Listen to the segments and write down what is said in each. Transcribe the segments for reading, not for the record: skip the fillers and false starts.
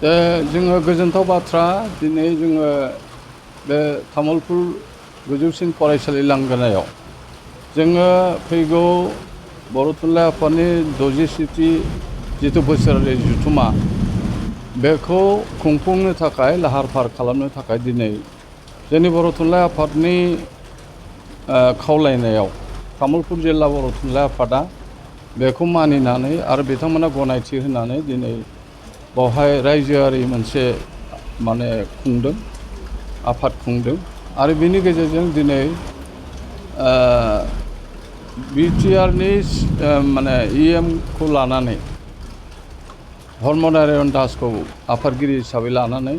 दा जोङो गोजोनथाव बाथ्रा दिनै जोङो बे तामुलपुर गोजौसिन फरायसालि लांगोनायाव जोङो फैगौ बर' थुनलाइ आफादनि 67थि जिथु बोसोरारि जथुम्मा बेखौ खुंफुंनो थाखाय लाहार फाहार खालामनो थाखाय दिनै जोंनि बर' थुनलाइ आफादनि खावलायनायाव तामुलपुर जिल्ला बर' थुनलाइ आफादा बेखौ मानिनानै आरो बिथांमोना गनायथि होनानै दिनै बावहाय रायजोआरि मोनसे खुंदों आफाद खुंदों आरो बिनि गेजेरजों दिनै बिटिआरनि इएमखौ लानानै धर्मनारायण दासखौ आफादगिरि हिसाबै लानानै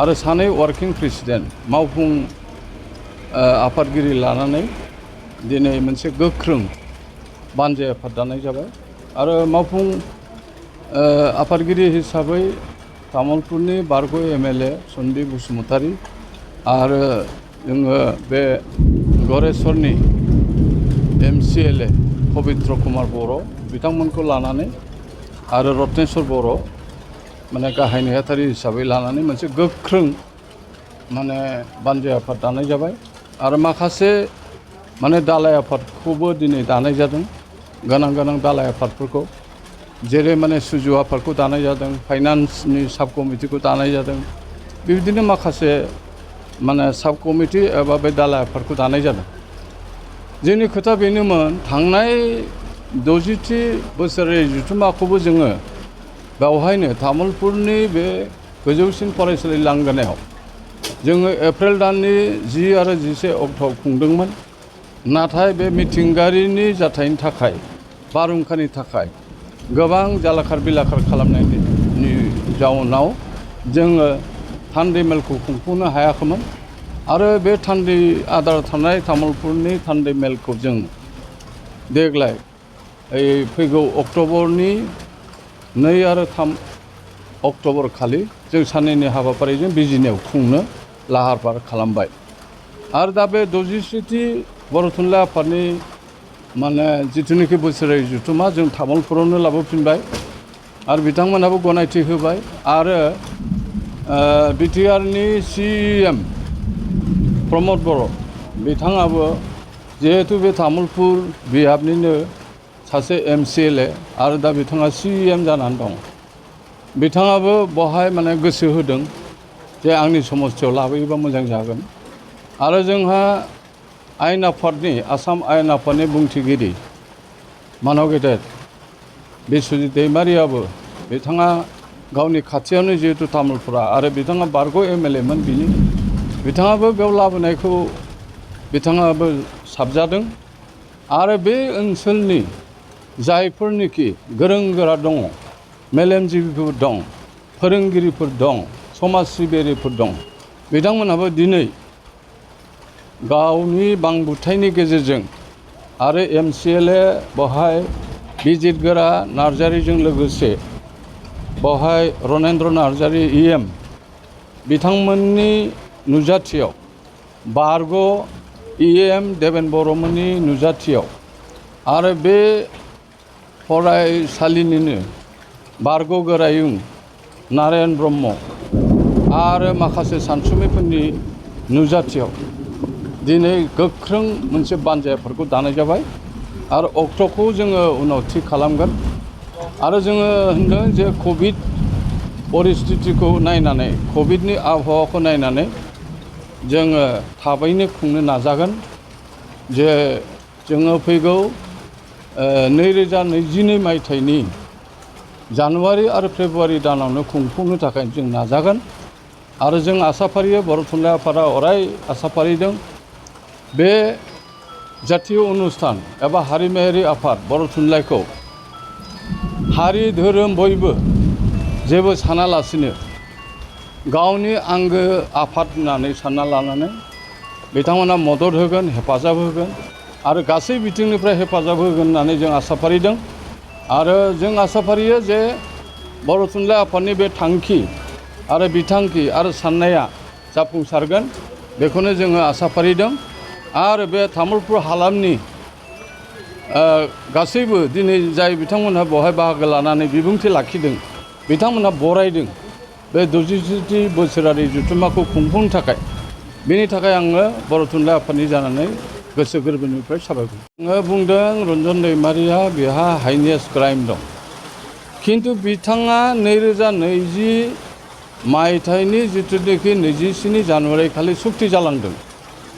आरो सानै वार्किं प्रेसिडेन्ट मावफुं आफादगिरि लानानै दिनै मोनसे गोख्रों बानजाय आफाद दानाय जाबाय आरो मावफुं आफादगिरि हिसाबै तामुलपुरनि बारग' एमएलए सन्दिप बसुमतारी आरो जोङो बे गरेस्वरनि एमसिएलए पबित्र कुमार बर' बिथांमोनखौ लानानै आरो रत्नेस्वर बर' गाहाय नेहाथारि हिसाबै लानानै मोनसे गोख्रों बानजाय आफाद दानाय जाबाय आरो माखासे दालाय आफादखौबो दिनै दानाय जादों गोनां दालाय आफादफोरखौ जेरै सुजु आफादखौ दानाय जादों फाइनान्सनि साब कमिटिखौ दानाय जादों बेबायदिनो माखासे साब कमिटि एबा बे दालाय आफादखौ दानाय जादों जोंनि खोथा बेनोमोन थांनाय 60थि बोसोरारि जथुम्माखौबो जोङो बेवहायनो तामुलपुरनि बे गोजौसिन फरायसालि लांगोनायाव जोङो एप्रिल दाननि 10 आरो 11 अक्ट'आव खुंदोंमोन नाथाय बे मिथिंगायारिनि जाथायनि थाखाय बारहुंखानि थाखाय गोबां जालाखार बिलाखार खालामनायनि जाउनाव जोङो थान्दै मेलखौ खुंफुंनो हायाखैमोन आरो बे थान्दै आद्रा थानाय तामुलपुरनि थान्दै मेलखौ जों देग्लाय फैगौ अक्ट'बरनि 2 आरो 3 अक्ट'बर खालि जों साननैनि हाबाफारिजों बिजिनियाव खुंनो लाहार फाहार खालामबाय आरो दा बे 67थि बर' थुनलाइ आफादनि जिथुनिखि बोसोरारि जथुम्मा जों तामुलपुरावनो लाबोफिनबाय आरो बिथांमोनहाबो गनायथि होबाय आरो बिटिआरनि सिएम प्रमद बर' बिथाङाबो जिहेतु बे तामुलपुर बिहाबनिनो सासे एमसिएलए आरो दा बिथाङा सिएम जानानै दं बिथाङाबो बहाय गोसो होदों जे आंनि समस्थियाव लाबोयोबा मोजां जागोन आरो जोंहा आयेन आफादनि आसाम आयेन आफादनि बुंथिगिरि मानव गेदेर बिस्वजित दैमारियाबो बिथाङा गावनि खाथियावनो जिहेतु तामुलपुरा आरो बिथाङा बारग' एमएलएमोन बिथाङाबो बेयाव लाबोनायखौ बिथाङाबो साबजादों आरो बे ओनसोलनि जायफोरनिखि गोरों गोरा दङ मेलेमजिबिफोर दं फोरोंगिरिफोर दं समाज सिबियारिफोर दं बिथांमोनहाबो दिनै गावनि बांबुथायनि गेजेरजों आरो एमसिएलए बहाय बिजितगोरा नार्जारिजों लोगोसे बहाय रनेन्द्र नार्जारि इएम बिथांमोननि नुजाथियाव बारग' इएम देबेन बर'मोननि नुजाथियाव आरो बे फरायसालिनिनो बारग' गोरायुं नारायण ब्रह्म आरो माखासे सानसुमैफोरनि नुजाथियाव दिनै गोख्रों मोनसे बानजाय आफादखौ दानाय जाबाय आरो अक्ट'खौ जोङो उनाव थि खालामगोन आरो जोङो होनदों जे कभिड परिस्थितिखौ नायनानै कभिडनि आबहावाखौ नायनानै जोङो थाबैनो खुंनो नाजागोन जे जोङो फैगौ 2022 मायथाइनि जानुवारि आरो फेब्रुवारि दानावनो खुंफुंनो थाखाय जों नाजागोन आरो जों आसाफारिया बर' थुनलाइ आफादा अराय आसाफारिदों बे जातीय अनुस्थान एबा हारिमायारि आफाद बर' थुनलाइखौ हारि धोरोम बयबो जेबो सानालासिनो गावनि आंगो आफाद होननानै सानना लानानै बिथांमोना मदद होगोन हेफाजाब होगोन आरो गासै बिथिंनिफ्राय हेफाजाब होगोन होननानै जों आसाफारिदों आरो जों आसाफारियो जे बर' थुनलाइ आफादनि बे थांखि आरो बिथांखि आरो साननाया जाफुंसारगोन बेखौनो जोङो आसाफारिदों आरो बे तामुलपुर हालामनि गासैबो दिनै जाय बिथांमोनहा बेवहाय बाहागो लानानै बिबुंथि लाखिदों बिथांमोनहा बरायदों बे 67 बोसोरारि जथुम्माखौ खुंफुंनो थाखाय बेनि थाखाय आङो बर' थुनलाइ आफादनि जानानै गोसो गोरबोनिफ्राय साबायखर आङो बुंदों रन्जन दैमारिया बेहा हाइनेस क्राइम दं खिन्थु बिथाङा 2020 मायथाइनि जिथुनाखि 24 जानुवारि खालि सुक्ति जालांदों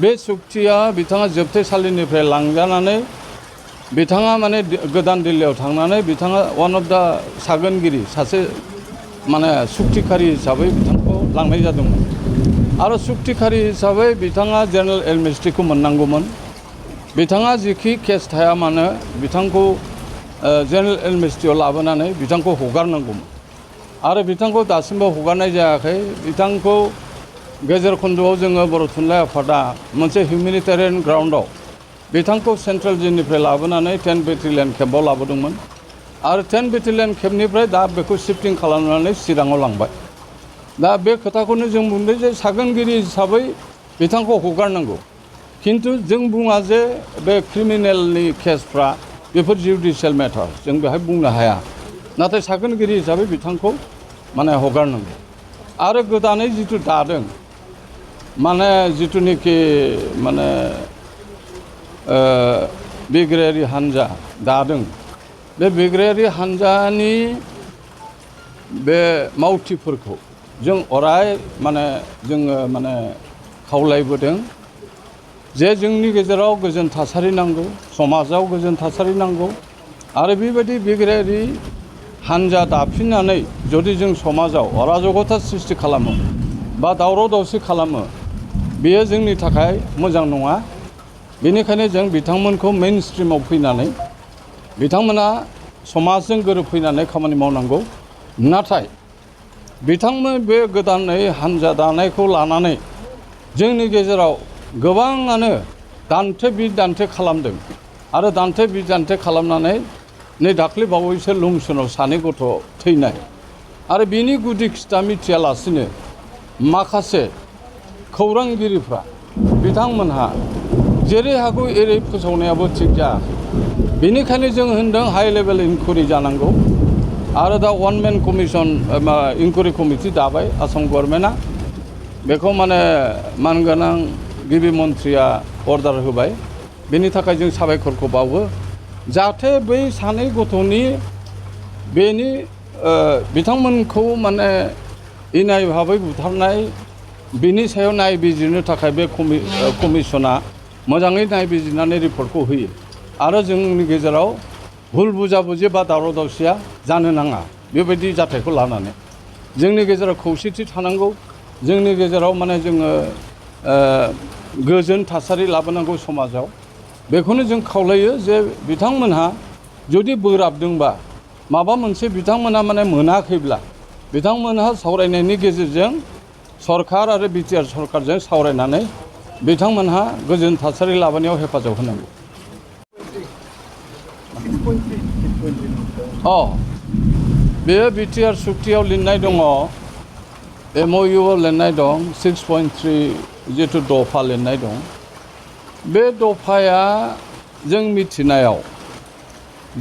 बे सुक्तिया बिथाङा जोबथेसालिनिफ्राय लांजानानै बिथाङा माने गोदान दिल्लीयाव थांनानै बिथाङा वान अफ दा सागोनगिरि सासे माने सुक्तिखारि हिसाबै बिथांखौ लांनाय जादोंमोन आरो सुक्तिखारि हिसाबै बिथाङा जेनेरेल एमनेस्टिखौ मोननांगौमोन बिथाङा जिखि केस थाया मानो बिथांखौ जेनेरेल एमनेस्टियाव लाबोनानै बिथांखौ हगारनांगौमोन आरो बिथांखौ दासिमबो हगारनाय जायाखै बिथांखौ गेजेर खन्द'आव जोङो बर' थुनलाइ आफादा मोनसे हिउमेनिटेरियान ग्राउन्डआव बिथांखौ सेन्ट्रेल जेलनिफ्राय लाबोनानै 10 बेटेलियन केम्पआव लाबोदोंमोन आरो 10 बेटेलियन केम्पनिफ्राय दा बेखौ शिफ्टिं खालामनानै चिराङाव लांबाय दा बे खोथाखौनो जों बुंदों जे सागोनगिरि हिसाबै बिथांखौ हगारनांगौ खिन्थु जों बुङा जे बे क्रिमिनेलनि केसफ्रा बेफोर जुडिशियेल मेटार जों बेहाय बुंनो हाया नाथाय सागोनगिरि हिसाबै बिथांखौ माने हगारनांगौ आरो गोदानै जिथु दादों माने जिथुनिखि माने बिग्रायारि हान्जा दादों बे बिग्रायारि हान्जानि बे मावथिफोरखौ जों अराय माने जोङो माने खावलायबोदों जे जोंनि गेजेराव गोजोन थासारि नांगौ समाजाव गोजोन थासारि नांगौ आरो बेबायदि बिग्रायारि हान्जा दाफिननानै जुदि जों समाजाव अराजकता सृष्टि खालामो बा दावराव दावसि खालामो बेयो जोंनि थाखाय मोजां नङा बेनिखायनो जों बिथांमोनखौ मेइन स्ट्रिमाव फैनानै बिथांमोना समाजजों गोरोबफैनानै खामानि मावनांगौ नाथाय बिथांमोन बे गोदानै हान्जा दानायखौ लानानै जोंनि गेजेराव गोबाङानो दान्थे बिदान्थे खालामदों आरो दान्थे बिदान्थे खालामनानै नै दाख्लै बावैसो लंसनाव सानै गथ' थैनाय आरो बिनि गुदि खिथा मिथियालासिनो माखासे खौरांगिरिफ्रा बिथांमोनहा जेरै हागौ एरै फोसावनायाबो थिग जायाखै बेनिखायनो जों होनदों हाइ लेभेल इनकुवारि जानांगौ आरो दा वान मेन कमिसन इनकुवारि कमिटि दाबाय आसाम गभर्नमेन्टआ बेखौ माने मानगोनां गिबि मन्थ्रिया अर्डार होबाय बेनि थाखाय जों साबायखरखौ बावो जाहाथे बै सानै गथ'नि बेनि बिथांमोनखौ माने इनाय भाबै बुथारनाय बिनि सायाव नायबिजिरनो थाखाय बे कमिसना मोजाङै नायबिजिरनानै रिपर्टखौ होयो आरो जोंनि गेजेराव भुल बुजाबुजि बा दावराव दावसिया जानो नाङा बेबायदि जाथायखौ लानानै जोंनि गेजेराव खौसेथि थानांगौ जोंनि गेजेराव माने जोङो गोजोन थासारि लाबोनांगौ समाजाव बेखौनो जों खावलायो जे बिथांमोनहा जुदि बोराबदोंबा माबा मोनसे बिथांमोनहा माने मोनाखैब्ला बिथांमोनहा सावरायनायनि गेजेरजों सरकार आरो बिटिआर सरकारजों सावरायनानै बिथांमोनहा गोजोन थासारि लाबोनायाव हेफाजाब होनांगौ बेयो बिटिआर सुक्तियाव लिरनाय दङ MOUआव लिरनाय दं 6.3 जिथु दफा लिरनाय दं बे दफाया जों मिथिनायाव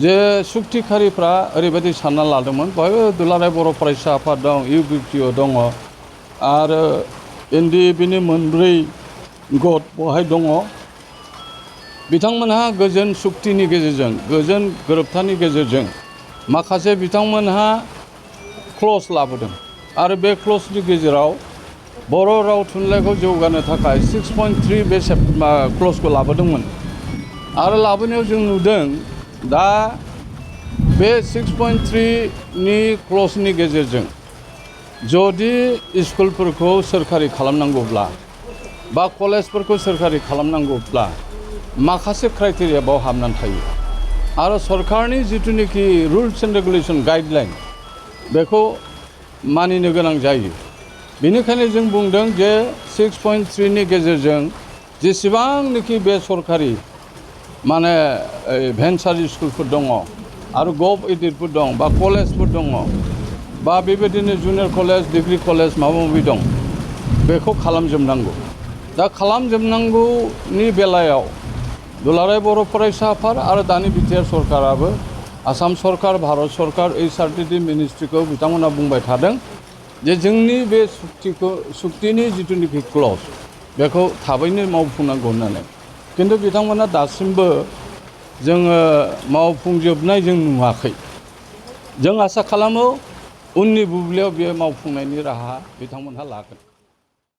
जे सुक्तिखारिफ्रा ओरैबायदि सानना लादोंमोन बेवहाय दुलाराय बर' फरायसा आफाद दं UBTO दङ आरो NDBनि मोनब्रै गट बहाय दङ बिथांमोनहा गोजोन सुक्तिनि गेजेरजों गोजोन गोरोबथानि गेजेरजों माखासे बिथांमोनहा क्लज लाबोदों आरो बे क्लजनि गेजेराव बर' राव थुनलाइखौ जौगानो थाखाय 6.3 बे क्लजखौ लाबोदोंमोन आरो लाबोनायाव जों नुदों दा बे 6.3 नि क्लजनि गेजेरजों जुदि स्कुलफोरखौ सोरखारि खालामनांगौब्ला बा कलेजफोरखौ सोरखारि खालामनांगौब्ला माखासे क्राइटेरिया बाव हाबनानै थायो आरो सरकारनि जिथुनिखि रुल्स एन्ड रेगुलेसन गाइडलाइन बेखौ मानिनो गोनां जायो बेनिखायनो जों बुंदों जे 6.3 नि गेजेरजों जेसेबांनोखि बे सरकारि माने भेन्सार स्कुलफोर दङ आरो गभ एडेडफोर दं बा कलेजफोर दङ बा बेबायदिनो जुनियर कलेज डिग्री कलेज माबा माबि दं बेखौ खालामजोबनांगौ दा खालामजोबनांगौनि बेलायाव दुलाराय बर' फरायसा आफाद आरो दानि बिटिआर सरकाराबो आसाम सरकार भारत सरकार HRTD मिनिस्ट्रिखौ बिथांमोना बुंबाय थादों जे जोंनि बे सुक्तिनि जिथुनिखि क्लज बेखौ थाबैनो मावफुंनांगौ होननानै खिन्थु बिथांमोना दासिमबो जोङो मावफुंजोबनाय जों नुवाखै। जों आसा खालामो उननि बुब्लियाव बेयो मावफुंनायनि राहा बिथांमोनहा लागोन।